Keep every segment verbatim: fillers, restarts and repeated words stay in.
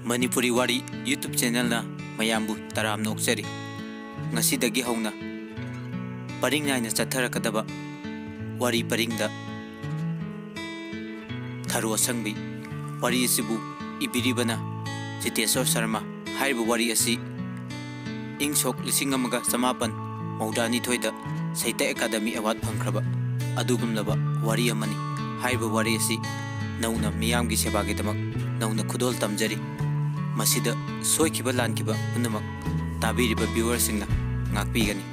ꯃꯅꯤꯄꯨꯔꯤ ꯋꯥꯔꯤ YouTube ꯆꯦꯅꯦꯜꯅ ꯃꯌꯥꯝꯕꯨ ꯇꯔꯥꯝꯅ ꯑꯣꯛꯆꯔꯤ꯫ ꯉꯁꯤꯗꯒꯤ ꯍꯧꯅ ꯄꯔꯤꯡ ꯅꯥꯏꯅ ꯆꯠꯊꯔꯛꯀꯗꯕ ꯋꯥꯔꯤ ꯄꯔꯤꯡꯗ ꯊꯔꯣ ꯑꯁꯪꯕꯤ ꯋꯥꯔꯤ ꯑꯁꯤꯕꯨ ꯏꯕꯤꯔꯤꯕꯅ ꯖꯤꯇꯦꯁꯣꯔ ꯁꯔꯃ꯫ ꯍꯥꯏꯔꯤꯕ ꯋꯥꯔꯤ ꯑꯁꯤ ꯏꯪ ꯁꯣꯛ ꯂꯤꯁꯤꯡ ꯑꯃꯒ ꯆꯃꯥꯄꯟ ꯃꯧꯗ꯭ꯔꯥꯅꯤꯊꯣꯏꯗ ꯁꯥꯍꯤꯇ꯭ꯌ ꯑꯦꯀꯥꯗꯃꯤ ꯑꯦꯋꯥꯔꯗ ꯐꯪꯈ꯭ꯔꯕ ꯑꯗꯨꯒꯨꯝꯂꯕ ꯋꯥꯔꯤ ꯑꯃꯅꯤ꯫ ꯍꯥꯏꯔꯤꯕ ꯋꯥꯔꯤ ꯑꯁꯤ ꯅꯧꯅ ꯃꯤꯌꯥꯝꯒꯤ ꯁꯦꯕꯥꯒꯤꯗꯃꯛ ꯅꯧꯅ ꯈꯨꯗꯣꯜ ꯇꯝꯖꯔꯤ꯫ ꯃꯁꯤꯗ ꯁꯣꯏꯈꯤꯕ ꯂꯥꯟꯈꯤꯕ ꯄꯨꯝꯅꯃꯛ ꯇꯥꯕꯤꯔꯤꯕ ꯚ꯭ꯌꯨꯋꯔꯁꯤꯡꯅ ꯉꯥꯛꯄꯤꯒꯅꯤ꯫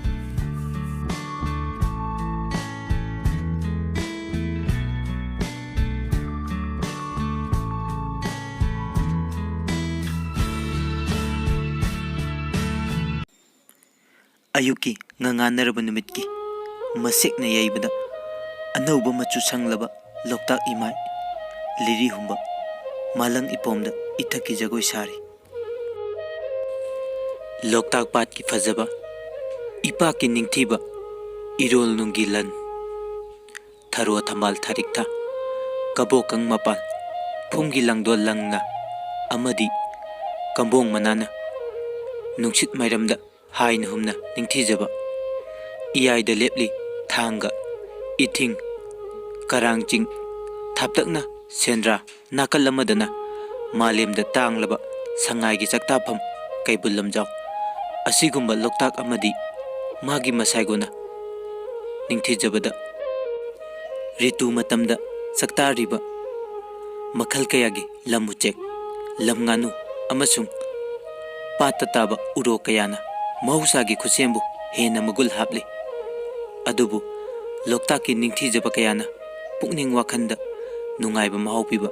ꯑꯌꯨꯛꯀꯤ ꯉꯉꯥꯟꯅꯔꯕ ꯅꯨꯃꯤꯠꯀꯤ ꯃꯁꯦꯛꯅ ꯌꯩꯕꯗ ꯑꯅꯧꯕ ꯃꯆꯨ ꯁꯪꯂꯕ ꯂꯣꯛꯇꯥꯛ ꯏꯃꯥꯏ ꯂꯤꯔꯤ ꯍꯨꯝꯕ ꯃꯥꯂꯪ ꯏꯄꯣꯝꯗ ꯏꯊꯛꯀꯤ ꯖꯒꯣꯏ ꯁꯥꯔꯤ꯫ ꯂꯣꯛꯇꯥꯛ ꯄꯥꯠꯀꯤ ꯐꯖꯕ, ꯏꯄꯥꯛꯀꯤ ꯅꯤꯡꯊꯤꯕ, ꯏꯔꯣꯜ ꯅꯨꯡꯒꯤ ꯂꯟ, ꯊꯔꯣ ꯊꯝꯕꯥꯜ ꯊꯥꯔꯤꯛꯊ, ꯀꯕꯣꯀꯪ ꯃꯄꯥꯟ, ꯐꯨꯝꯒꯤ ꯂꯪꯗꯣꯜ ꯂꯪꯅ ꯑꯃꯗꯤ ꯀꯝꯕꯣꯡ ꯃꯅꯥꯅ ꯅꯨꯡꯁꯤꯠ ꯃꯥꯏꯔꯝꯗ ꯍꯥꯏꯅ ꯍꯨꯝꯅ ꯅꯤꯡꯊꯤꯖꯕ꯫ ꯏꯌꯥꯏꯗ ꯂꯦꯞꯂꯤ ꯊꯥꯡꯒ, ꯏꯊꯤꯡ, ꯀꯔꯥꯡ ꯆꯤꯡ, ꯊꯥꯞꯇꯛꯅ ꯁꯦꯟꯗ꯭ꯔꯥ, ꯅꯥꯀꯜ ꯑꯃꯗꯅ ꯃꯥꯂꯦꯝꯗ ꯇꯥꯡꯂꯕ ꯁꯉꯥꯏꯒꯤ ꯆꯥꯛꯇꯥꯐꯝ ꯀꯩꯕꯨꯜ ꯂꯝꯖꯥꯎ꯫ ꯑꯁꯤꯒꯨꯝꯕ ꯂꯣꯛꯇꯥꯛ ꯑꯃꯗꯤ ꯃꯥꯒꯤ ꯃꯁꯥꯏꯒꯣꯟꯅ ꯅꯤꯡꯊꯤꯖꯕꯗ ꯔꯤꯇꯨ ꯃꯇꯝꯗ ꯆꯥꯛꯇꯥꯔꯤꯕ ꯃꯈꯜ ꯀꯌꯥꯒꯤ ꯂꯝ ꯎꯆꯦꯛ, ꯂꯝ ꯉꯥꯅꯨ ꯑꯃꯁꯨꯡ ꯄꯥꯠꯇ ꯇꯥꯕ ꯎꯔꯣꯛ ꯀꯌꯥꯅ ꯃꯍꯧꯁꯥꯒꯤ ꯈꯨꯠꯁꯦꯝꯕꯨ ꯍꯦꯟꯅ ꯃꯒꯨꯟ ꯍꯥꯞꯂꯤ꯫ ꯑꯗꯨꯕꯨ ꯂꯣꯛꯇꯥꯛꯀꯤ ꯅꯤꯡꯊꯤꯖꯕ ꯀꯌꯥꯅ ꯄꯨꯛꯅꯤꯡ ꯋꯥꯈꯜꯗ ꯅꯨꯡꯉꯥꯏꯕ ꯃꯍꯥꯎ ꯄꯤꯕ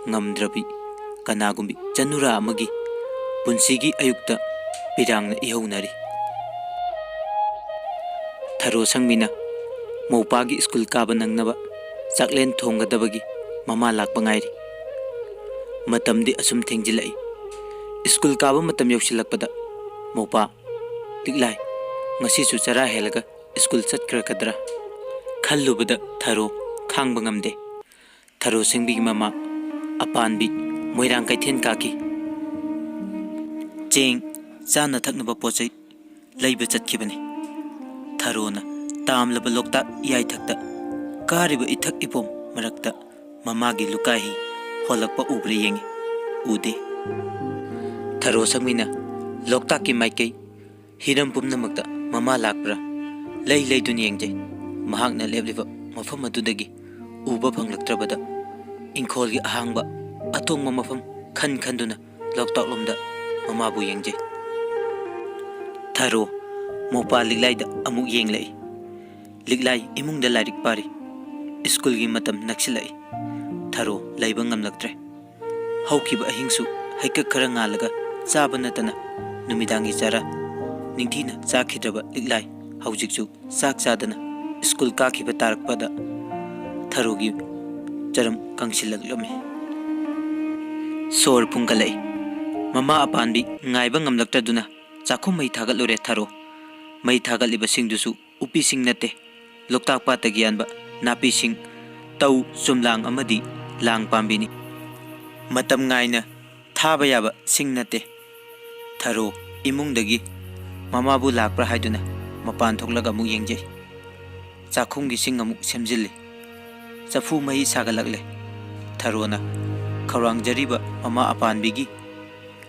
ꯉꯝꯗ꯭ꯔꯕꯤ ꯀꯅꯥꯒꯨꯝꯕꯤ ꯆꯅꯨꯔꯥ ꯑꯃꯒꯤ ꯄꯨꯟꯁꯤꯒꯤ ꯑꯌꯨꯛꯇ ꯄꯤꯔꯥꯡꯅ ꯏꯍꯧꯅꯔꯤ꯫ ꯊꯔꯣ ꯁꯪꯕꯤꯅ ꯃꯧꯄꯥꯒꯤ ꯁ꯭ꯀꯨꯜ ꯀꯥꯕ ꯅꯪꯅꯕ ꯆꯥꯛꯂꯦꯟ ꯊꯣꯡꯒꯗꯕꯒꯤ ꯃꯃꯥ ꯂꯥꯛꯄ ꯉꯥꯏꯔꯤ꯫ ꯃꯇꯝꯗꯤ ꯑꯁꯨꯝ ꯊꯦꯡꯖꯤꯜꯂꯛꯏ꯫ ꯁ꯭ꯀꯨꯜ ꯀꯥꯕ ꯃꯇꯝ ꯌꯧꯁꯤꯜꯂꯛꯄꯗ ꯃꯧꯄꯥ, "ꯂꯤꯛꯂꯥꯏ, ꯉꯁꯤꯁꯨ ꯆꯔꯥ ꯍꯦꯜꯂꯒ ꯁ꯭ꯀꯨꯜ ꯆꯠꯈ꯭ꯔꯒꯗ꯭ꯔꯥ?" ꯈꯜꯂꯨꯕꯗ ꯊꯔꯣ ꯈꯥꯡꯕ ꯉꯝꯗꯦ꯫ ꯊꯔꯣ ꯁꯪꯕꯤꯒꯤ ꯃꯃꯥ ꯑꯄꯥꯟꯕꯤ ꯃꯣꯏꯔꯥꯡ ꯀꯩꯊꯦꯜ ꯀꯥꯈꯤ꯫ ꯆꯦꯡ, ꯆꯥꯅ ꯊꯛꯅꯕ ꯄꯣꯠ ꯆꯩ ꯂꯩꯕ ꯆꯠꯈꯤꯕꯅꯤ꯫ ꯊꯔꯣꯅ ꯇꯥꯝꯂꯕ ꯂꯣꯛꯇꯥꯛ ꯏꯌꯥꯏꯊꯛꯇ ꯀꯥꯔꯤꯕ ꯏꯊꯛ ꯏꯄꯣꯝ ꯃꯔꯛꯇ ꯃꯃꯥꯒꯤ ꯂꯨꯀꯥꯏ ꯍꯤ ꯍꯣꯜꯂꯛꯄ ꯎꯕ꯭ꯔꯥ ꯌꯦꯡꯉꯤ꯫ ꯎꯗꯦ꯫ ꯊꯔꯣ ꯁꯛꯃꯤꯅ ꯂꯣꯛꯇꯥꯛꯀꯤ ꯃꯥꯏꯀꯩ ꯍꯤꯔꯝ ꯄꯨꯝꯅꯃꯛꯇ ꯃꯃꯥ ꯂꯥꯛꯄ꯭ꯔꯥ ꯂꯩ ꯂꯩꯗꯨꯅ ꯌꯦꯡꯖꯩ꯫ ꯃꯍꯥꯛꯅ ꯂꯦꯞꯂꯤꯕ ꯃꯐꯝ ꯑꯗꯨꯗꯒꯤ ꯎꯕ ꯐꯪꯂꯛꯇ꯭ꯔꯕꯗ ꯏꯪꯈꯣꯜꯒꯤ ꯑꯍꯥꯡꯕ ꯑꯇꯣꯡꯕ ꯃꯐꯝ ꯈꯟ ꯈꯟꯗꯨꯅ ꯂꯣꯛꯇꯥꯛꯂꯣꯝꯗ ꯃꯃꯥꯕꯨ ꯌꯦꯡꯖꯩ꯫ ꯊꯔꯣ ꯃꯣꯄꯥ ꯂꯤꯛꯂꯥꯏꯗ ꯑꯃꯨꯛ ꯌꯦꯡꯂꯛꯏ꯫ ꯂꯤꯛꯂꯥꯏ ꯏꯃꯨꯡꯗ ꯂꯥꯏꯔꯤꯛ ꯄꯥꯔꯤ꯫ ꯁ꯭ꯀꯨꯜꯒꯤ ꯃꯇꯝ ꯅꯛꯁꯤꯜꯂꯛꯏ꯫ ꯊꯔꯣ ꯂꯩꯕ ꯉꯝꯂꯛꯇ꯭ꯔꯦ꯫ ꯍꯧꯈꯤꯕ ꯑꯍꯤꯡꯁꯨ ꯍꯩꯀꯛ ꯈꯔ ꯉꯥꯜꯂꯒ ꯆꯥꯕ ꯅꯠꯇꯅ ꯅꯨꯃꯤꯗꯥꯡꯒꯤ ꯆꯔꯥ ꯅꯤꯡꯊꯤꯅ ꯆꯥꯈꯤꯗ꯭ꯔꯕ ꯂꯤꯛꯂꯥꯏ ꯍꯧꯖꯤꯛꯁꯨ ꯆꯥꯛ ꯆꯥꯗꯅ ꯁ꯭ꯀꯨꯜ ꯀꯥꯈꯤꯕ ꯇꯥꯔꯛꯄꯗ ꯊꯔꯣꯒꯤ ꯆꯔꯝ ꯀꯪꯁꯤꯜꯂꯛꯂꯝꯃꯤ꯫ ꯁꯣꯔ ꯐꯨꯡꯒꯠꯂꯛꯏ꯫ ꯃꯃꯥ ꯑꯄꯥꯟꯕꯤ ꯉꯥꯏꯕ ꯉꯝꯂꯛꯇꯗꯨꯅ ꯆꯥꯛꯈꯨꯝ ꯃꯩ ꯊꯥꯒꯠꯂꯨꯔꯦ ꯊꯔꯣ꯫ ꯃꯩ ꯊꯥꯒꯠꯂꯤꯕꯁꯤꯡꯗꯨꯁꯨ ꯎꯄꯤꯁꯤꯡ ꯅꯠꯇꯦ, ꯂꯣꯛꯇꯥꯛ ꯄꯥꯠꯇꯒꯤ ꯌꯥꯟꯕ ꯅꯥꯄꯤꯁꯤꯡ, ꯇꯧ, ꯆꯨꯝꯂꯥꯡ ꯑꯃꯗꯤ ꯂꯥꯡ ꯄꯥꯝꯕꯤꯅꯤ꯫ ꯃꯇꯝ ꯉꯥꯏꯅ ꯊꯥꯕ ꯌꯥꯕ ꯁꯤꯡ ꯅꯠꯇꯦ꯫ ꯊꯔꯣ ꯏꯃꯨꯡꯗꯒꯤ ꯃꯃꯥꯕꯨ ꯂꯥꯛꯄ꯭ꯔꯥ ꯍꯥꯏꯗꯨꯅ ꯃꯄꯥꯟ ꯊꯣꯛꯂꯒ ꯑꯃꯨꯛ ꯌꯦꯡꯖꯩ꯫ ꯆꯥꯛꯈꯨꯝꯒꯤ ꯁꯤꯡ ꯑꯃꯨꯛ ꯁꯦꯝꯖꯤꯜꯂꯤ꯫ ꯆꯐꯨ ꯃꯍꯤ ꯁꯥꯒꯠꯂꯛꯂꯦ꯫ ꯊꯔꯣꯅ ꯈꯧꯔꯥꯡꯖꯔꯤꯕ ꯃꯃꯥ ꯑꯄꯥꯟꯕꯤꯒꯤ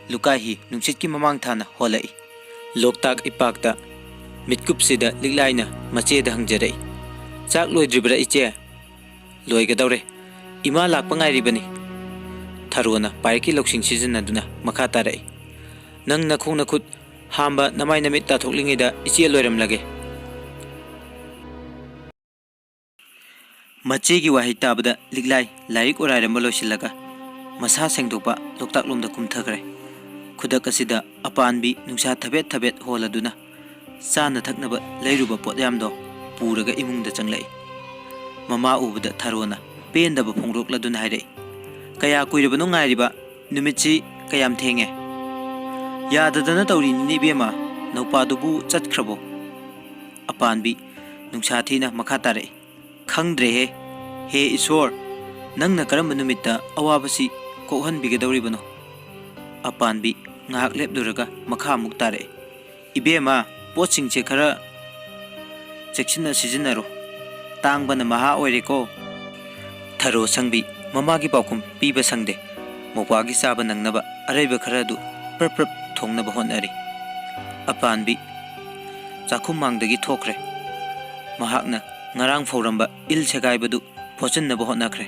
ꯂꯨꯀꯥꯏ ꯍꯤ ꯅꯨꯡꯁꯤꯠꯀꯤ ꯃꯃꯥꯡ ꯊꯥꯅ ꯍꯣꯜꯂꯛꯏ꯫ ꯂꯣꯛꯇꯥꯛ ꯏꯄꯥꯛꯇ ꯃꯤꯠꯀꯨꯞꯁꯤꯗ ꯂꯤꯛꯂꯥꯏꯅ ꯃꯆꯦꯗ ꯍꯪꯖꯔꯛꯏ, "ꯆꯥꯛ ꯂꯣꯏꯗ꯭ꯔꯤꯕ꯭ꯔꯥ ꯏꯆꯦ?" "ꯂꯣꯏꯒꯗꯧꯔꯦ꯫ ꯏꯃꯥ ꯂꯥꯛꯄ ꯉꯥꯏꯔꯤꯕꯅꯤ꯫" ꯊꯔꯣꯅ ꯄꯥꯏꯔꯛꯀꯤ ꯂꯧꯁꯤꯡ ꯁꯤꯖꯤꯟꯅꯗꯨꯅ ꯃꯈꯥ ꯇꯥꯔꯛꯏ, "ꯅꯪ ꯅꯈꯣꯡ ꯅꯈꯨꯠ ꯍꯥꯝꯕ, ꯅꯃꯥꯏ ꯅꯃꯤꯠ ꯇꯥꯊꯣꯛꯂꯤꯉꯩꯗ ꯏꯆꯦ ꯂꯣꯏꯔꯝꯂꯒꯦ꯫" ꯃꯆꯦꯒꯤ ꯋꯥꯍꯩ ꯇꯥꯕꯗ ꯂꯤꯛꯂꯥꯏ ꯂꯥꯏꯔꯤꯛ ꯑꯣꯔꯥꯏꯔꯝꯕ ꯂꯣꯏꯁꯤꯜꯂꯒ ꯃꯁꯥ ꯁꯦꯡꯗꯣꯛꯄ ꯂꯣꯛꯇꯥꯛꯂꯣꯝꯗ ꯀꯨꯝꯊꯈ꯭ꯔꯦ꯫ ꯈꯨꯗꯛ ꯑꯁꯤꯗ ꯑꯄꯥꯟꯕꯤ ꯅꯨꯡꯁꯥ ꯊꯕꯦꯠ ꯊꯕꯦꯠ ꯍꯣꯜꯂꯗꯨꯅ ꯆꯥꯅ ꯊꯛꯅꯕ ꯂꯩꯔꯨꯕ ꯄꯣꯠꯌꯥꯝꯗꯣ ꯄꯨꯔꯒ ꯏꯃꯨꯡꯗ ꯆꯪꯂꯛꯏ꯫ ꯃꯃꯥ ꯎꯕꯗ ꯊꯔꯣꯅ ꯄꯦꯟꯗꯕ ꯐꯣꯡꯗꯣꯛꯂꯗꯨꯅ ꯍꯥꯏꯔꯛꯏ, "ꯀꯌꯥ ꯀꯨꯏꯔꯕꯅꯣ ꯉꯥꯏꯔꯤꯕ? ꯅꯨꯃꯤꯠꯁꯤ ꯀꯌꯥꯝ ꯊꯦꯡꯉꯦ?" "ꯌꯥꯗꯗꯅ ꯇꯧꯔꯤꯅꯤꯅꯦ ꯏꯕꯦꯝꯃ, ꯅꯧꯄꯥꯗꯨꯕꯨ ꯆꯠꯈ꯭ꯔꯕꯣ?" ꯑꯄꯥꯟꯕꯤ, ꯅꯨꯡꯁꯥ ꯊꯤꯅ ꯃꯈꯥ ꯇꯥꯔꯛꯏ, "ꯈꯪꯗ꯭ꯔꯦꯍꯦ꯫ ꯍꯦ ꯏꯁꯣꯔ, ꯅꯪꯅ ꯀꯔꯝꯕ ꯅꯨꯃꯤꯠꯇ ꯑꯋꯥꯕꯁꯤ ꯀꯣꯛꯍꯟꯕꯤꯒꯗꯧꯔꯤꯕꯅꯣ?" ꯑꯄꯥꯟꯕꯤ, ꯉꯥꯏꯍꯥꯛ ꯂꯦꯞꯂꯨꯔꯒ ꯃꯈꯥ ꯑꯃꯨꯛ ꯇꯥꯔꯛꯏ, "ꯏꯕꯦꯝꯃ, ꯄꯣꯠꯁꯤꯡꯁꯦ ꯈꯔ ꯆꯦꯛꯁꯤꯟꯅ ꯁꯤꯖꯤꯟꯅꯔꯣ꯫ ꯇꯥꯡꯕꯅ ꯃꯍꯥ ꯑꯣꯏꯔꯦꯀꯣ꯫" ꯊꯔꯣ ꯁꯪꯕꯤ ꯃꯃꯥꯒꯤ ꯄꯥꯎꯈꯨꯝ ꯄꯤꯕ ꯁꯪꯗꯦ꯫ ꯃꯧꯄ꯭ꯋꯥꯒꯤ ꯆꯥꯕ ꯅꯪꯅꯕ ꯑꯔꯩꯕ ꯈꯔ ꯑꯗꯨ ꯄ꯭ꯔꯞ ꯄ꯭ꯔꯞ ꯊꯣꯡꯅꯕ ꯍꯣꯠꯅꯔꯤ꯫ ꯑꯄꯥꯟꯕꯤ ꯆꯥꯛꯈꯨꯝ ꯃꯥꯡꯗꯒꯤ ꯊꯣꯛꯈ꯭ꯔꯦ꯫ ꯃꯍꯥꯛꯅ ꯉꯔꯥꯡ ꯐꯧꯔꯝꯕ ꯏꯜ ꯁꯦꯒꯥꯏꯕꯗꯨ ꯐꯣꯠꯆꯤꯟꯅꯕ ꯍꯣꯠꯅꯈ꯭ꯔꯦ꯫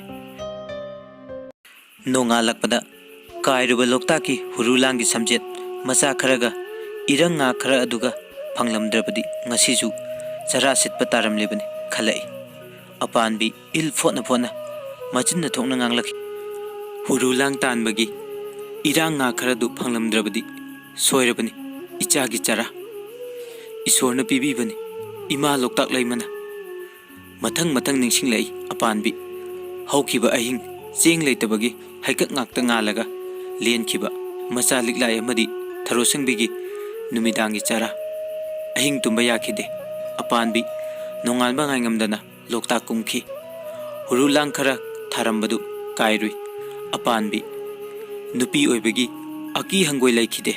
ꯅꯣꯡꯉꯥꯜꯂꯛꯄꯗ ꯀꯥꯏꯔꯨꯕ ꯂꯣꯛꯇꯥꯛꯀꯤ ꯍꯨꯔꯨꯂꯥꯡꯒꯤ ꯁꯝꯖꯦꯠ ꯃꯆꯥ ꯈꯔꯒ ꯏꯔꯪ ꯉꯥ ꯈꯔ ꯑꯗꯨꯒ ꯐꯪꯂꯝꯗ꯭ꯔꯕꯗꯤ ꯉꯁꯤꯁꯨ ꯆꯔꯥ ꯁꯤꯠꯄ ꯇꯥꯔꯝꯂꯤꯕꯅꯤ ꯈꯜꯂꯛꯏ꯫ ꯑꯄꯥꯟꯕꯤ ꯏꯜ ꯐꯣꯠꯅ ꯐꯣꯠꯅ ꯃꯆꯤꯟꯅ ꯊꯣꯛꯅ ꯉꯥꯡꯂꯛꯈꯤ, "ꯍꯨꯔꯨꯂꯥꯡ ꯇꯥꯟꯕꯒꯤ ꯏꯔꯥꯡ ꯉꯥ ꯈꯔꯗꯨ ꯐꯪꯂꯝꯗ꯭ꯔꯕꯗꯤ ꯁꯣꯏꯔꯕꯅꯤ ꯏꯆꯥꯒꯤ ꯆꯔꯥ꯫ ꯏꯁꯣꯔꯅ ꯄꯤꯕꯤꯕꯅꯤ ꯏꯃꯥ ꯂꯣꯛꯇꯥꯛ ꯂꯩꯃꯅ꯫" ꯃꯊꯪ ꯃꯊꯪ ꯅꯤꯡꯁꯤꯡꯂꯛꯏ ꯑꯄꯥꯟꯕꯤ꯫ ꯍꯧꯈꯤꯕ ꯑꯍꯤꯡ ꯆꯦꯡ ꯂꯩꯇꯕꯒꯤ ꯍꯩꯀꯛ ꯉꯥꯛꯇ ꯉꯥꯜꯂꯒ ꯂꯦꯟꯈꯤꯕ ꯃꯆꯥ ꯂꯤꯛꯂꯥꯏ ꯑꯃꯗꯤ ꯊꯔꯣꯁꯪꯕꯤꯒꯤ ꯅꯨꯃꯤꯗꯥꯡꯒꯤ ꯆꯔꯥ꯫ ꯑꯍꯤꯡ ꯇꯨꯝꯕ ꯌꯥꯈꯤꯗꯦ꯫ ꯑꯄꯥꯟꯕꯤ ꯅꯣꯡꯉꯥꯟꯕ ꯉꯥꯏꯉꯝꯗꯅ ꯂꯣꯛꯇꯥꯛ ꯀꯨꯝꯈꯤ꯫ ꯍꯨꯔꯨꯂꯥꯡ ꯈꯔ ꯊꯥꯔꯝꯕꯗꯨ ꯀꯥꯏꯔꯨꯏ꯫ ꯑꯄꯥꯟꯕꯤ ꯅꯨꯄꯤ ꯑꯣꯏꯕꯒꯤ ꯑꯀꯤ ꯍꯪꯒꯣꯏ ꯂꯩꯈꯤꯗꯦ꯫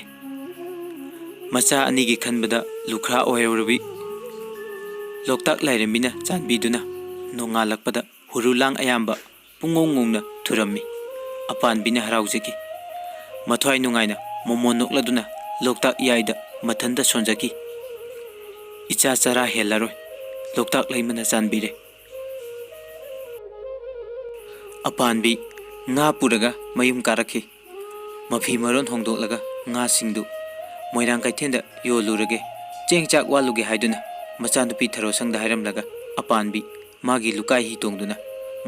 ꯃꯆꯥ ꯑꯅꯤꯒꯤ ꯈꯟꯕꯗ ꯂꯨꯈ꯭ꯔꯥ ꯑꯣꯏꯍꯧꯔꯕꯤ ꯂꯣꯛꯇꯥꯛ ꯂꯥꯏꯔꯦꯝꯕꯤꯅ ꯆꯥꯟꯕꯤꯗꯨꯅ ꯅꯣꯡꯉꯥꯜꯂꯛꯄꯗ ꯍꯨꯔꯨꯂꯥꯡ ꯑꯌꯥꯝꯕ ꯄꯨꯡꯉꯧ ꯉꯧꯅ ꯊꯨꯔꯝꯃꯤ꯫ ꯑꯄꯥꯟꯕꯤꯅ ꯍꯔꯥꯎꯖꯈꯤ꯫ ꯃꯊ꯭ꯋꯥꯏ ꯅꯨꯡꯉꯥꯏꯅ ꯃꯣꯃꯣꯟ ꯅꯣꯛꯂꯗꯨꯅ ꯂꯣꯛꯇꯥꯛ ꯏꯌꯥꯏꯗ ꯃꯊꯟꯇ ꯁꯣꯟꯖꯈꯤ꯫ "ꯏꯆꯥ ꯆꯔꯥ ꯍꯦꯜꯂꯔꯣꯏ, ꯂꯣꯛꯇꯥꯛ ꯂꯩꯃꯅ ꯆꯥꯟꯕꯤꯔꯦ꯫" ꯑꯄꯥꯟꯕꯤ ꯉꯥ ꯄꯨꯔꯒ ꯃꯌꯨꯝ ꯀꯥꯔꯛꯈꯤ꯫ ꯃꯐꯤ ꯃꯔꯣꯟ ꯍꯣꯡꯗꯣꯛꯂꯒ ꯉꯥꯁꯤꯡꯗꯨ ꯃꯣꯏꯔꯥꯡ ꯀꯩꯊꯦꯜꯗ ꯌꯣꯜꯂꯨꯔꯒꯦ, ꯆꯦꯡ ꯆꯥꯛ ꯋꯥꯠꯂꯨꯒꯦ ꯍꯥꯏꯗꯨꯅ ꯃꯆꯥꯅꯨꯄꯤ ꯊꯔꯣꯁꯪꯗ ꯍꯥꯏꯔꯝꯂꯒ ꯑꯄꯥꯟꯕꯤ ꯃꯥꯒꯤ ꯂꯨꯀꯥꯏ ꯍꯤ ꯇꯣꯡꯗꯨꯅ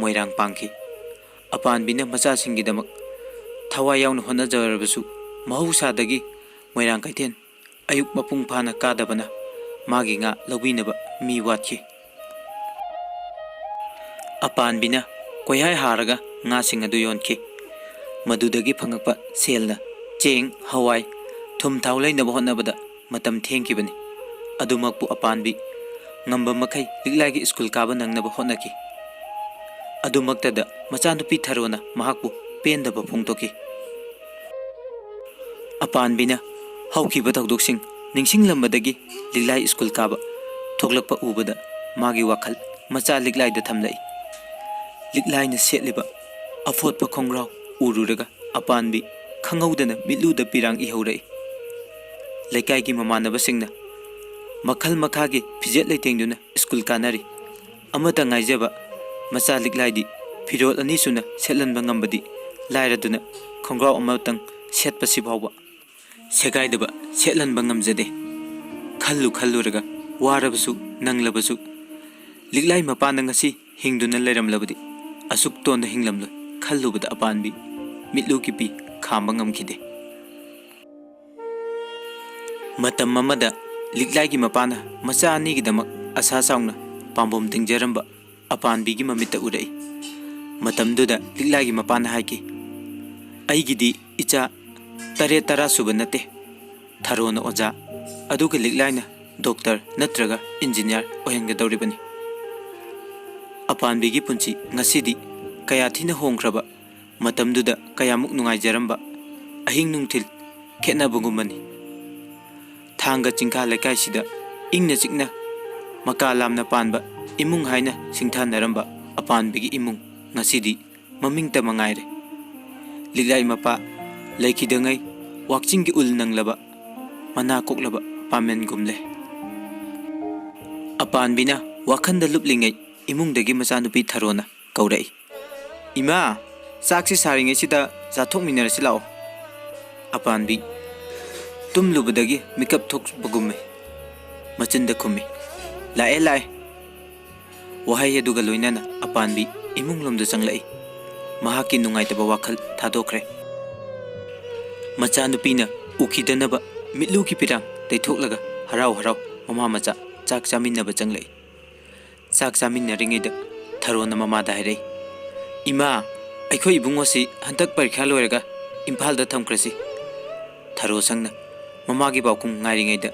ꯃꯣꯏꯔꯥꯡ ꯄꯥꯡꯈꯤ꯫ ꯑꯄꯥꯟꯕꯤꯅ ꯃꯆꯥꯁꯤꯡꯒꯤꯗꯃꯛ ꯊꯋꯥꯏ ꯌꯥꯎꯅ ꯍꯣꯠꯅꯖꯔꯕꯁꯨ ꯃꯍꯧꯁꯥꯗꯒꯤ ꯃꯣꯏꯔꯥꯡ ꯀꯩꯊꯦꯜ ꯑꯌꯨꯛ ꯃꯄꯨꯡ ꯐꯥꯅ ꯀꯥꯗꯕꯅ ꯃꯥꯒꯤ ꯉꯥ ꯂꯧꯕꯤꯅꯕ ꯃꯤ ꯋꯥꯠꯈꯤ꯫ ꯑꯄꯥꯟꯕꯤꯅ ꯀꯣꯏꯍꯥꯏ ꯍꯥꯔꯒ ꯉꯥꯁꯤꯡ ꯑꯗꯨ ꯌꯣꯟꯈꯤ꯫ ꯃꯗꯨꯗꯒꯤ ꯐꯪꯂꯛꯄ ꯁꯦꯜꯅ ꯆꯦꯡ, ꯍꯋꯥꯏ, ꯊꯨꯝ ꯊꯥꯎ ꯂꯩꯅꯕ ꯍꯣꯠꯅꯕꯗ ꯃꯇꯝ ꯊꯦꯡꯈꯤꯕꯅꯤ꯫ ꯑꯗꯨꯃꯛꯄꯨ ꯑꯄꯥꯟꯕꯤ ꯉꯝꯕ ꯃꯈꯩ ꯂꯤꯛꯂꯥꯏꯒꯤ ꯁ꯭ꯀꯨꯜ ꯀꯥꯕ ꯅꯪꯅꯕ ꯍꯣꯠꯅꯈꯤ꯫ ꯑꯗꯨꯃꯛꯇꯗ ꯃꯆꯥꯅꯨꯄꯤ ꯊꯔꯣꯅ ꯃꯍꯥꯛꯄꯨ ꯄꯦꯟꯗꯕ ꯐꯣꯡꯗꯣꯛꯈꯤ꯫ ꯑꯄꯥꯟꯕꯤꯅ ꯍꯧꯈꯤꯕ ꯊꯧꯗꯣꯛꯁꯤꯡ ꯅꯤꯡꯁꯤꯡꯂꯝꯕꯗꯒꯤ ꯂꯤꯛꯂꯥꯏ ꯁ꯭ꯀꯨꯜ ꯀꯥꯕ ꯊꯣꯛꯂꯛꯄ ꯎꯕꯗ ꯃꯥꯒꯤ ꯋꯥꯈꯜ ꯃꯆꯥ ꯂꯤꯛꯂꯥꯏꯗ ꯊꯝꯂꯛꯏ꯫ ꯂꯤꯛꯂꯥꯏꯅ ꯁꯦꯠꯂꯤꯕ ꯑꯐꯣꯠꯄ ꯈꯣꯡꯒ꯭ꯔꯥꯎ ꯎꯔꯨꯔꯒ ꯑꯄꯥꯟꯕꯤ ꯈꯪꯍꯧꯗꯅ ꯃꯤꯠꯂꯨꯗ ꯄꯤꯔꯥꯡ ꯏꯍꯧꯔꯛꯏ꯫ ꯂꯩꯀꯥꯏꯒꯤ ꯃꯃꯥꯟꯅꯕꯁꯤꯡꯅ ꯃꯈꯜ ꯃꯈꯥꯒꯤ ꯐꯤꯖꯦꯠ ꯂꯩꯇꯦꯡꯗꯨꯅ ꯁ꯭ꯀꯨꯜ ꯀꯥꯅꯔꯤ꯫ ꯑꯃꯠꯇ ꯉꯥꯏꯖꯕ ꯃꯆꯥ ꯂꯤꯛꯂꯥꯏꯗꯤ ꯐꯤꯔꯣꯜ ꯑꯅꯤ ꯁꯨꯅ ꯁꯦꯠꯍꯟꯕ ꯉꯝꯕꯗꯤ ꯂꯥꯏꯔꯗꯨꯅ ꯈꯣꯡꯒ꯭ꯔꯥꯎ ꯑꯃꯇꯪ ꯁꯦꯠꯄꯁꯤ ꯐꯥꯎꯕ ꯁꯦꯒꯥꯏꯗꯕ ꯁꯦꯠꯍꯟꯕ ꯉꯝꯖꯗꯦ꯫ ꯈꯜꯂꯨ ꯈꯜꯂꯨꯔꯒ ꯋꯥꯔꯕꯁꯨ ꯅꯪꯂꯕꯁꯨ ꯂꯤꯛꯂꯥꯏ ꯃꯄꯥꯅ ꯉꯁꯤ ꯍꯤꯡꯗꯨꯅ ꯂꯩꯔꯝꯂꯕꯗꯤ ꯑꯁꯨꯛ ꯇꯣꯟꯅ ꯍꯤꯡꯂꯝꯂꯣꯏ ꯈꯜꯂꯨꯕꯗ ꯑꯄꯥꯟꯕꯤ ꯃꯤꯠꯂꯨ ꯀꯤꯄꯤ ꯈꯥꯝꯕ ꯉꯝꯈꯤꯗꯦ꯫ ꯃꯇꯝ ꯑꯃꯗ ꯂꯤꯛꯂꯥꯏꯒꯤ ꯃꯄꯥꯅ ꯃꯆꯥ ꯑꯅꯤꯒꯤꯗꯃꯛ ꯑꯁꯥ ꯆꯥꯎꯅ ꯄꯥꯝꯕꯣꯝ ꯇꯤꯡꯖꯔꯝꯕ ꯑꯄꯥꯟꯕꯤꯒꯤ ꯃꯃꯤꯠꯇ ꯎꯔꯛꯏ꯫ ꯃꯇꯝꯗꯨꯗ ꯂꯤꯛꯂꯥꯏꯒꯤ ꯃꯄꯥꯅ ꯍꯥꯏꯈꯤ, "ꯑꯩꯒꯤꯗꯤ ꯏꯆꯥ ꯇꯔꯦꯠ ꯇꯔꯥ ꯁꯨꯕ ꯅꯠꯇꯦ꯫ ꯊꯔꯣꯅ ꯑꯣꯖꯥ, ꯑꯗꯨꯒ ꯂꯤꯛꯂꯥꯏꯅ ꯗꯣꯛꯇꯔ ꯅꯠꯇ꯭ꯔꯒ ꯏꯟꯖꯤꯅꯤꯌꯥꯔ ꯑꯣꯏꯍꯟꯒꯗꯧꯔꯤꯕꯅꯤ꯫" ꯑꯄꯥꯟꯕꯤꯒꯤ ꯄꯨꯟꯁꯤ ꯉꯁꯤꯗꯤ ꯀꯌꯥ ꯊꯤꯅ ꯍꯣꯡꯈ꯭ꯔꯕ, ꯃꯇꯝꯗꯨꯗ ꯀꯌꯥꯃꯨꯛ ꯅꯨꯡꯉꯥꯏꯖꯔꯝꯕ, ꯑꯍꯤꯡ ꯅꯨꯡꯊꯤꯜ ꯈꯦꯠꯅꯕꯒꯨꯝꯕꯅꯤ꯫ ꯊꯥꯡꯒ ꯆꯤꯡꯈꯥ ꯂꯩꯀꯥꯏꯁꯤꯗ ꯏꯪꯅ ꯆꯤꯛꯅ ꯃꯀꯥ ꯂꯥꯝꯅ ꯄꯥꯟꯕ ꯏꯃꯨꯡ ꯍꯥꯏꯅ ꯁꯤꯡꯊꯥꯅꯔꯝꯕ ꯑꯄꯥꯟꯕꯤꯒꯤ ꯏꯃꯨꯡ ꯉꯁꯤꯗꯤ ꯃꯃꯤꯡꯇ ꯃꯉꯥꯏꯔꯦ꯫ ꯂꯤꯛꯂꯥꯏ ꯃꯄꯥ ꯂꯩꯈꯤꯗꯉꯩ ꯋꯥꯛꯆꯤꯡꯒꯤ ꯎꯜ ꯅꯪꯂꯕ ꯃꯅꯥ ꯀꯣꯛꯂꯕ ꯄꯥꯃꯦꯟꯒꯨꯝꯂꯦ꯫ ꯑꯄꯥꯟꯕꯤꯅ ꯋꯥꯈꯜꯗ ꯂꯨꯞꯂꯤꯉꯩ ꯏꯃꯨꯡꯗꯒꯤ ꯃꯆꯥꯅꯨꯄꯤ ꯊꯔꯣꯅ ꯀꯧꯔꯛꯏ, "ꯏꯃꯥ, ꯆꯥꯛꯁꯤ ꯁꯥꯔꯤꯉꯩꯁꯤꯗ ꯆꯥꯊꯣꯛꯃꯤꯟꯅꯔꯁꯤ ꯂꯥꯛꯑꯣ꯫" ꯑꯄꯥꯟꯕꯤ ꯇꯨꯝꯂꯨꯕꯗꯒꯤ ꯃꯤꯀꯞ ꯊꯣꯛꯄꯒꯨꯝꯃꯤ꯫ ꯃꯆꯤꯟꯗ ꯈꯨꯝꯃꯤ, "ꯂꯥꯛꯑꯦ, ꯂꯥꯛꯑꯦ꯫" ꯋꯥꯍꯩ ꯑꯗꯨꯒ ꯂꯣꯏꯅꯅ ꯑꯄꯥꯟꯕꯤ ꯏꯃꯨꯡꯂꯣꯝꯗ ꯆꯪꯂꯛꯏ꯫ ꯃꯍꯥꯛꯀꯤ ꯅꯨꯡꯉꯥꯏꯇꯕ ꯋꯥꯈꯜ ꯊꯥꯗꯣꯛꯈ꯭ꯔꯦ꯫ ꯃꯆꯥꯅꯨꯄꯤꯅ ꯎꯈꯤꯗꯅꯕ ꯃꯤꯠꯂꯨꯒꯤ ꯄꯤꯔꯥꯡ ꯇꯩꯊꯣꯛꯂꯒ ꯍꯔꯥꯎ ꯍꯔꯥꯎ ꯃꯃꯥ ꯃꯆꯥ ꯆꯥꯛ ꯆꯥꯃꯤꯟꯅꯕ ꯆꯪꯂꯛꯏ꯫ ꯆꯥꯛ ꯆꯥꯃꯤꯟꯅꯔꯤꯉꯩꯗ ꯊꯔꯣꯅ ꯃꯃꯥꯗ ꯍꯥꯏꯔꯛꯏ, "ꯏꯃꯥ, ꯑꯩꯈꯣꯏ ꯏꯕꯨꯡꯉꯣꯁꯤ ꯍꯟꯗꯛ ꯄꯔꯤꯈꯥ ꯂꯣꯏꯔꯒ ꯏꯝꯐꯥꯜꯗ ꯊꯝꯈ꯭ꯔꯁꯤ꯫" ꯊꯔꯣ ꯁꯪꯅ ꯃꯃꯥꯒꯤ ꯄꯥꯎꯈꯨꯝ ꯉꯥꯏꯔꯤꯉꯩꯗ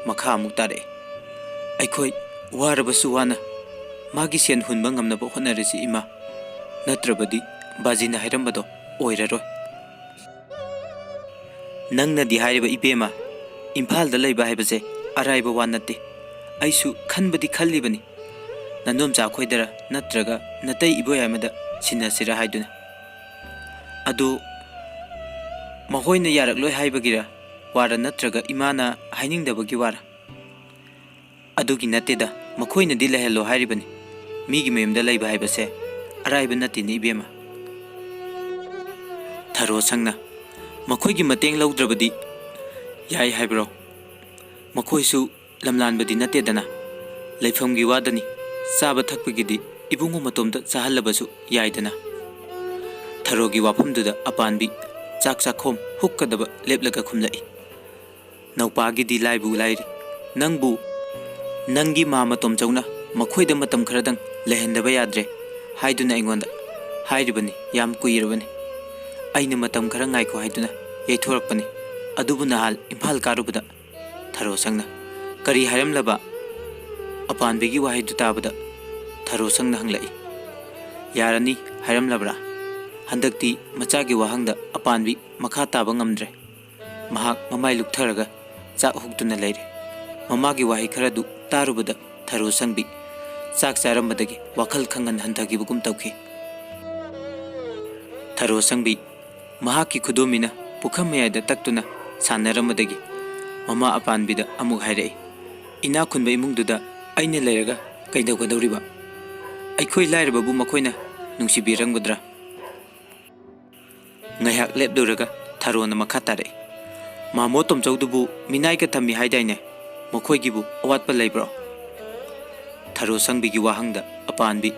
ꯃꯈꯥ ꯑꯃꯨꯛ ꯇꯥꯔꯛꯏ, "ꯑꯩꯈꯣꯏ ꯋꯥꯔꯕꯁꯨ ꯋꯥꯅ ꯃꯥꯒꯤ ꯁꯦꯟ ꯍꯨꯟꯕ ꯉꯝꯅꯕ ꯍꯣꯠꯅꯔꯁꯤ ꯏꯃꯥ, ꯅꯠꯇ꯭ꯔꯕꯗꯤ ꯕꯥꯖꯤꯅ ꯍꯥꯏꯔꯝꯕꯗꯣ ꯑꯣꯏꯔꯔꯣꯏ꯫" "ꯅꯪꯅꯗꯤ ꯍꯥꯏꯔꯤꯕ ꯏꯕꯦꯝꯃ, ꯏꯝꯐꯥꯜꯗ ꯂꯩꯕ ꯍꯥꯏꯕꯁꯦ ꯑꯔꯥꯏꯕ ꯋꯥ ꯅꯠꯇꯦ꯫ ꯑꯩꯁꯨ ꯈꯟꯕꯗꯤ ꯈꯜꯂꯤꯕꯅꯤ, ꯅꯟꯗꯣꯝꯆꯥ ꯈꯣꯏꯗꯔ ꯅꯠꯇ꯭ꯔꯒ ꯅꯇꯩ ꯏꯕꯣꯌꯥꯏ ꯑꯃꯗ ꯁꯤꯟꯅꯁꯤꯔ ꯍꯥꯏꯗꯨꯅ꯫ ꯑꯗꯨ ꯃꯈꯣꯏꯅ ꯌꯥꯔꯛꯂꯣꯏ ꯍꯥꯏꯕꯒꯤꯔ ꯋꯥꯔ ꯅꯠꯇ꯭ꯔꯒ ꯏꯃꯥꯅ ꯍꯥꯏꯅꯤꯡꯗꯕꯒꯤ ꯋꯥꯔ?" "ꯑꯗꯨꯒꯤ ꯅꯠꯇꯦꯗ, ꯃꯈꯣꯏꯅꯗꯤ ꯂꯩꯍꯜꯂꯣ ꯍꯥꯏꯔꯤꯕꯅꯤ꯫ ꯃꯤꯒꯤ ꯃꯌꯨꯝꯗ ꯂꯩꯕ ꯍꯥꯏꯕꯁꯦ ꯑꯔꯥꯏꯕ ꯅꯠꯇꯦꯅꯦ ꯏꯕꯦꯝꯃ꯫" ꯊꯔꯣ ꯁꯪꯅ, "ꯃꯈꯣꯏꯒꯤ ꯃꯇꯦꯡ ꯂꯧꯗ꯭ꯔꯕꯗꯤ ꯌꯥꯏ ꯍꯥꯏꯕ꯭ꯔꯣ? ꯃꯈꯣꯏꯁꯨ ꯂꯝꯂꯥꯟꯕꯗꯤ ꯅꯠꯇꯦꯗꯅ꯫ ꯂꯩꯐꯝꯒꯤ ꯋꯥꯗꯅꯤ, ꯆꯥꯕ ꯊꯛꯄꯒꯤꯗꯤ ꯏꯕꯨꯡꯉꯣ ꯃꯇꯣꯝꯇ ꯆꯥꯍꯜꯂꯕꯁꯨ ꯌꯥꯏꯗꯅ꯫" ꯊꯔꯣꯒꯤ ꯋꯥꯐꯝꯗꯨꯗ ꯑꯄꯥꯟꯕꯤ ꯆꯥꯛ ꯆꯥꯛꯈꯣꯝ ꯍꯨꯛꯀꯗꯕ ꯂꯦꯞꯂꯒ ꯈꯨꯝꯂꯛꯏ, "ꯅꯧꯄꯥꯒꯤꯗꯤ ꯂꯥꯏꯕꯨ ꯂꯥꯏꯔꯤ, ꯅꯪꯕꯨ, ꯅꯪꯒꯤ ꯃꯥ ꯃꯇꯣꯝꯆꯧꯅ ꯃꯈꯣꯏꯗ ꯃꯇꯝ ꯈꯔꯗꯪ ꯂꯩꯍꯟꯗꯕ ꯌꯥꯗ꯭ꯔꯦ ꯍꯥꯏꯗꯨꯅ ꯑꯩꯉꯣꯟꯗ ꯍꯥꯏꯔꯤꯕꯅꯤ꯫ ꯌꯥꯝ ꯀꯨꯏꯔꯕꯅꯤ꯫ ꯑꯩꯅ ꯃꯇꯝ ꯈꯔ ꯉꯥꯏꯈꯣ ꯍꯥꯏꯗꯨꯅ ꯌꯩꯊꯣꯔꯛꯄꯅꯤ꯫ ꯑꯗꯨꯕꯨ ꯅꯍꯥꯟ ꯏꯝꯐꯥꯜ ꯀꯥꯔꯨꯕꯗ" ꯊꯔꯣ ꯁꯪꯅ, "ꯀꯔꯤ ꯍꯥꯏꯔꯝꯂꯕ?" ꯑꯄꯥꯟꯕꯤꯒꯤ ꯋꯥꯍꯩꯗꯨ ꯇꯥꯕꯗ ꯊꯔꯣ ꯁꯪꯅ ꯍꯪꯂꯛꯏ꯫ "ꯌꯥꯔꯅꯤ ꯍꯥꯏꯔꯝꯂꯕ꯭ꯔꯥ?" ꯍꯟꯗꯛꯇꯤ ꯃꯆꯥꯒꯤ ꯋꯥꯍꯪꯗ ꯑꯄꯥꯟꯕꯤ ꯃꯈꯥ ꯇꯥꯕ ꯉꯝꯗ꯭ꯔꯦ꯫ ꯃꯍꯥꯛ ꯃꯃꯥꯏ ꯂꯨꯛꯊꯔꯒ ꯆꯥꯛ ꯍꯨꯛꯇꯨꯅ ꯂꯩꯔꯦ꯫ ꯃꯃꯥꯒꯤ ꯋꯥꯍꯩ ꯈꯔꯗꯨ ꯇꯥꯔꯨꯕꯗ ꯊꯔꯣ ꯁꯪꯕꯤ ꯆꯥꯛ ꯆꯥꯔꯝꯕꯗꯒꯤ ꯋꯥꯈꯜ ꯈꯪꯍꯟ ꯍꯟꯊꯈꯤꯕꯒꯨꯝ ꯇꯧꯈꯤ꯫ ꯊꯔꯣ ꯁꯪꯕꯤ ꯃꯍꯥꯛꯀꯤ ꯈꯨꯗꯣꯝꯕꯤꯅ ꯄꯨꯈꯝ ꯃꯌꯥꯏꯗ ꯇꯛꯇꯨꯅ ꯁꯥꯟꯅꯔꯝꯕꯗꯒꯤ ꯃꯃꯥ ꯑꯄꯥꯟꯕꯤꯗ ꯑꯃꯨꯛ ꯍꯥꯏꯔꯛꯏ, "ꯏꯅꯥꯛ ꯈꯨꯟꯕ ꯏꯃꯨꯡꯗꯨꯗ ꯑꯩꯅ ꯂꯩꯔꯒ ꯀꯩꯗꯧꯒꯗꯧꯔꯤꯕ? ꯑꯩꯈꯣꯏ ꯂꯥꯏꯔꯕꯕꯨ ꯃꯈꯣꯏꯅ ꯅꯨꯡꯁꯤꯕꯤꯔꯝꯒꯗ꯭ꯔꯥ?" ꯉꯥꯏꯍꯥꯛ ꯂꯦꯞꯂꯨꯔꯒ ꯊꯔꯣꯅ ꯃꯈꯥ ꯇꯥꯔꯛꯏ, "ꯃꯥꯃꯣ ꯇꯣꯝꯆꯧꯗꯨꯕꯨ ꯃꯤꯅꯥꯏꯒ ꯊꯝꯃꯤ ꯍꯥꯏꯗꯥꯏꯅꯦ? ꯃꯈꯣꯏꯒꯤꯕꯨ ꯑꯋꯥꯠꯄ ꯂꯩꯕ꯭ꯔꯣ?" ꯊꯔꯣ ꯁꯪꯕꯤꯒꯤ ꯋꯥꯍꯪꯗ ꯑꯄꯥꯟꯕꯤ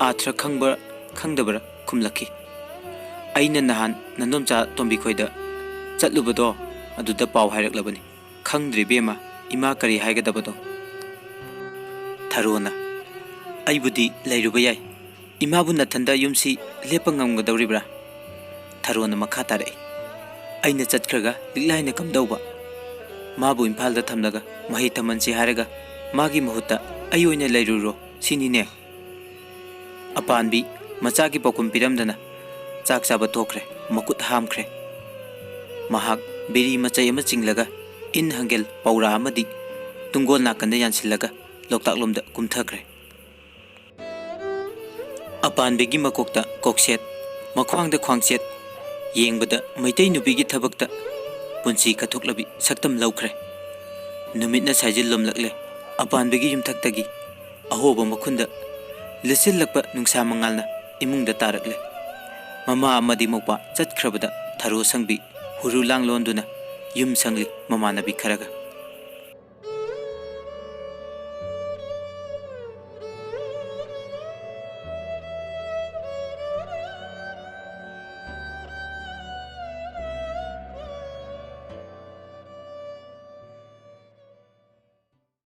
ꯑꯥꯊ꯭ꯔ ꯈꯪꯕ꯭ꯔꯥ ꯈꯪꯗꯕ꯭ꯔꯥ ꯈꯨꯝꯂꯛꯈꯤ, "ꯑꯩꯅ ꯅꯍꯥꯟ ꯅꯟꯗꯣꯝꯆꯥ ꯇꯣꯝꯕꯤꯈꯣꯏꯗ ꯆꯠꯂꯨꯕꯗꯣ, ꯑꯗꯨꯗ ꯄꯥꯎ ꯍꯥꯏꯔꯛꯂꯕꯅꯤ꯫ ꯈꯪꯗ꯭ꯔꯦ ꯏꯕꯦꯝꯃ, ꯏꯃꯥ ꯀꯔꯤ ꯍꯥꯏꯒꯗꯕꯅꯣ꯫" ꯊꯔꯣꯅ, "ꯑꯩꯕꯨꯗꯤ ꯂꯩꯔꯨꯕ ꯌꯥꯏ, ꯏꯃꯥꯕꯨ ꯅꯊꯟꯗ ꯌꯨꯝꯁꯤ ꯂꯦꯞꯄ ꯉꯝꯒꯗꯧꯔꯤꯕ꯭ꯔꯥ?" ꯊꯔꯣꯅ ꯃꯈꯥ ꯇꯥꯔꯛꯏ, "ꯑꯩꯅ ꯆꯠꯈ꯭ꯔꯒ ꯂꯤꯛꯂꯥꯏꯅ ꯀꯝꯗꯧꯕ? ꯃꯥꯕꯨ ꯏꯝꯐꯥꯜꯗ ꯊꯝꯂꯒ ꯃꯍꯩ ꯇꯝꯍꯟꯁꯤ ꯍꯥꯏꯔꯒ ꯃꯥꯒꯤ ꯃꯍꯨꯠꯇ ꯑꯩ ꯑꯣꯏꯅ ꯂꯩꯔꯨꯔꯣ ꯁꯤꯅꯤꯅꯦ?" ꯑꯄꯥꯟꯕꯤ ꯃꯆꯥꯒꯤ ꯄꯥꯎꯈꯨꯝ ꯄꯤꯔꯝꯗꯅ ꯆꯥꯛ ꯆꯥꯕ ꯊꯣꯛꯈ꯭ꯔꯦ, ꯃꯈꯨꯠ ꯍꯥꯝꯈ꯭ꯔꯦ꯫ ꯃꯍꯥꯛ ꯕꯤꯔꯤ ꯃꯆꯩ ꯑꯃ ꯆꯤꯡꯂꯒ ꯏꯟ ꯍꯪꯒꯦꯜ ꯄꯧꯔꯥ ꯑꯃꯗꯤ ꯇꯨꯡꯒꯣꯜ ꯅꯥꯀꯟꯗ ꯌꯥꯟꯁꯤꯜꯂꯒ ꯂꯣꯛꯇꯥꯛꯂꯣꯝꯗ ꯀꯨꯝꯊꯈ꯭ꯔꯦ꯫ ꯑꯄꯥꯟꯕꯤꯒꯤ ꯃꯀꯣꯛꯇ ꯀꯣꯛꯁꯦꯠ, ꯃꯈ꯭ꯋꯥꯡꯗ ꯈ꯭ꯋꯥꯡꯆꯦꯠ, ꯌꯦꯡꯕꯗ ꯃꯩꯇꯩ ꯅꯨꯄꯤꯒꯤ ꯊꯕꯛꯇ ꯄꯨꯟꯁꯤ ꯀꯠꯊꯣꯛꯂꯕꯤ ꯁꯛꯇꯝ ꯂꯧꯈ꯭ꯔꯦ꯫ ꯅꯨꯃꯤꯠꯅ ꯁꯥꯏꯖꯤꯜꯂꯣꯝꯂꯛꯂꯦ꯫ ꯑꯄꯥꯟꯕꯤꯒꯤ ꯌꯨꯝꯊꯛꯇꯒꯤ ꯑꯍꯣꯕ ꯃꯈꯨꯟꯗ ꯂꯤꯠꯁꯤꯜꯂꯛꯄ ꯅꯨꯡꯁꯥ ꯃꯉꯥꯜꯅ ꯏꯃꯨꯡꯗ ꯇꯥꯔꯛꯂꯦ꯫ ꯃꯃꯥ ꯑꯃꯗꯤ ꯃꯧꯄꯥ ꯆꯠꯈ꯭ꯔꯕꯗ ꯊꯔꯣ ꯁꯪꯕꯤ ꯍꯨꯔꯨ ꯂꯥꯡ ꯂꯣꯟꯗꯨꯅ ꯌꯨꯝ ꯁꯪꯂꯤ ꯃꯃꯥꯟꯅꯕꯤ ꯈꯔꯒ꯫